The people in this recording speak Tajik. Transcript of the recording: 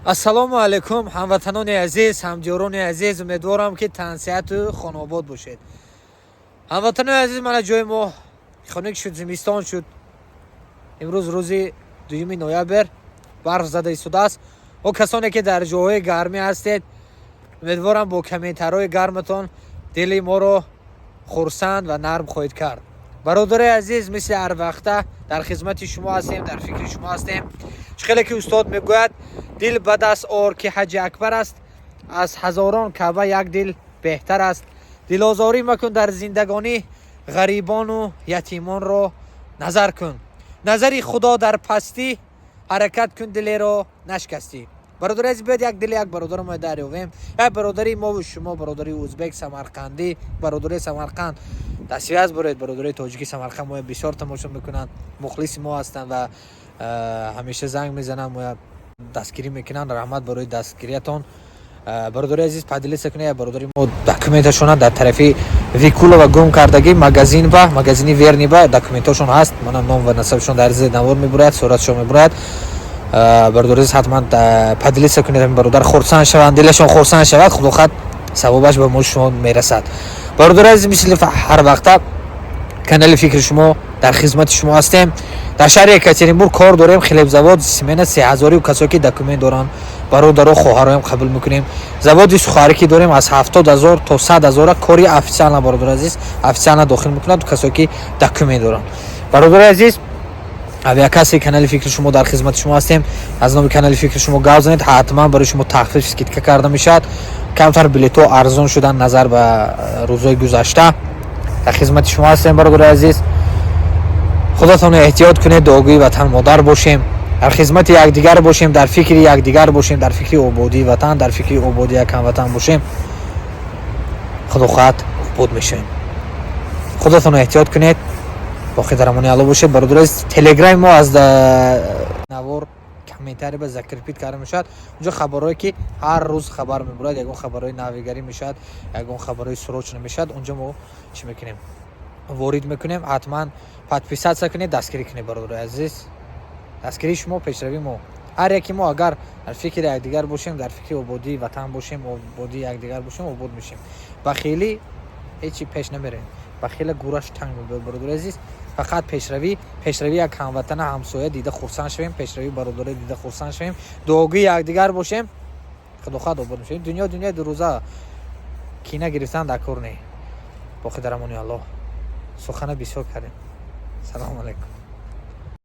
Ассалому алайкум, ҳамватанони азиз, ҳамдиёрони азиз. Умедворам, ки тансиҳату хонобод бошед. Ҳамватанони азиз, мана ҷои мо хунук шуд, зимистон шуд. Имрӯз рӯзи 2 ноябр, барф зада истодааст. О касоне, ки дар ҷойҳои гармӣ ҳастед, умедворам, бо комментарҳои гарматон дили моро хурсанд ва нарм хоҳед кард. Бародари азиз, мисли ҳар вақта дар хизмати шумо ҳастем, дар фикри шумо ҳастем. Чӣ хеле ки устод мегӯяд: «Дил ба даст ор, ки ҳаҷи акбар аст, аз ҳазорон Каъба як дил беҳтар аст. Дилозорӣ макун дар зиндагонӣ, ғарибону ятимонро назар кун, назари Худо дар пастӣ, ҳаракат кун, дилеро нашкастӣ». Бародари азиз, биёед, як дили як бародаро мо дарёвем, як бародари мову шумо, бародари узбек самарқандӣ, бародари Самарқанд дар связь боред. Бародари тоҷики Самарқанд мо бисёр тамошо мекунанд, мухлиси мо ҳастанд ва ҳамеша занг мезананд, моя дастгирӣ мекунанд. Раҳмат барои дастгириятон. Бародари азиз, поделиться кунед. Як бародари мо документашона дар тарафи Викулова гум кардагӣ, магазин ба магазини Верный ба документашон ҳаст. Мана, ном ва насабшон дар зери навор мебурад, суратшон мебурад. Бародари азиз, ҳатман поделиться кунед, ҳамин бародар хурсанд шаванд, дилашон хурсанд шавад. Худо хоҳад, савобаш ба мо шумо мерасад. Бародари азиз, мисли ҳар вақта канали «Фикри шумо» дар хизмати шумо ҳастем. Дар шаҳри Екатеринбург кор дорем, хлебзавод, смена 3000-ию касое ки документ доранд, бародаро, хоҳароям қабул мекунем. Заводи сухарики дорем, аз 70 000 то 100 000-а, кори официально. Бародари азиз, официально дохил мекунад касое ки документ доранд. Бародари азиз, авиакасси канали «Фикри шумо» дар хизмати шумо ҳастем. Аз номи канали «Фикри шумо» гап занед, ҳатман барои шумо тахфиф, скидка карда мешавад. Камтар билетҳо арзон шуданд назар ба рӯзҳои гузашта. Дар хизмати шумо ҳастем, бародари азиз. Худатонро эҳтиёт кунед, дуогӯи ватан модар бошем, дар хизмати якдигар бошем, дар фикри якдигар бошем, дар фикри ободии ватан, дар фикри ободии як ҳамватан бошем. Худо хоҳад, обод мешавем. Худатонро эҳтиёт кунед, боқӣ дар амони Алло бошед. Бародари азиз, Телеграми мо аз навор комментарий ба закрепить карда мешавад. Унҷо хабарҳое ки ҳар рӯз хабар мебурад, ягон хабарҳои навигарӣ мешавад, ягон хабарҳои срочно мешавад, унҷо мо чӣ мекунем? Ворид мекунем. Ҳатман подписаться кунед, дастгирӣ кунед. Бародари азиз, дастгирии шумо пешравии мо. Ҳар яки мо агар дар фикри якдигар бошем, дар фикри ободии ватан бошем, ободии якдигар бошем, обод мешем. Бахилӣ ҳечи пеш намерем, бахила гураш танг мебояд. Бародари азиз, фақат пешравӣ, пешравӣ як ҳамватана, ҳамсоя дида хурсанд шавем, пешравии бародаре дида хурсанд шавем, дуогӯи якдигар бошем, худо хоҳад, обод мешавем. Дунё дунёи дурӯза, кина гирифтан дар кор не. Боқӣ дар амони Аллоҳ. Сухана бисёр кардем. Салому алайкум.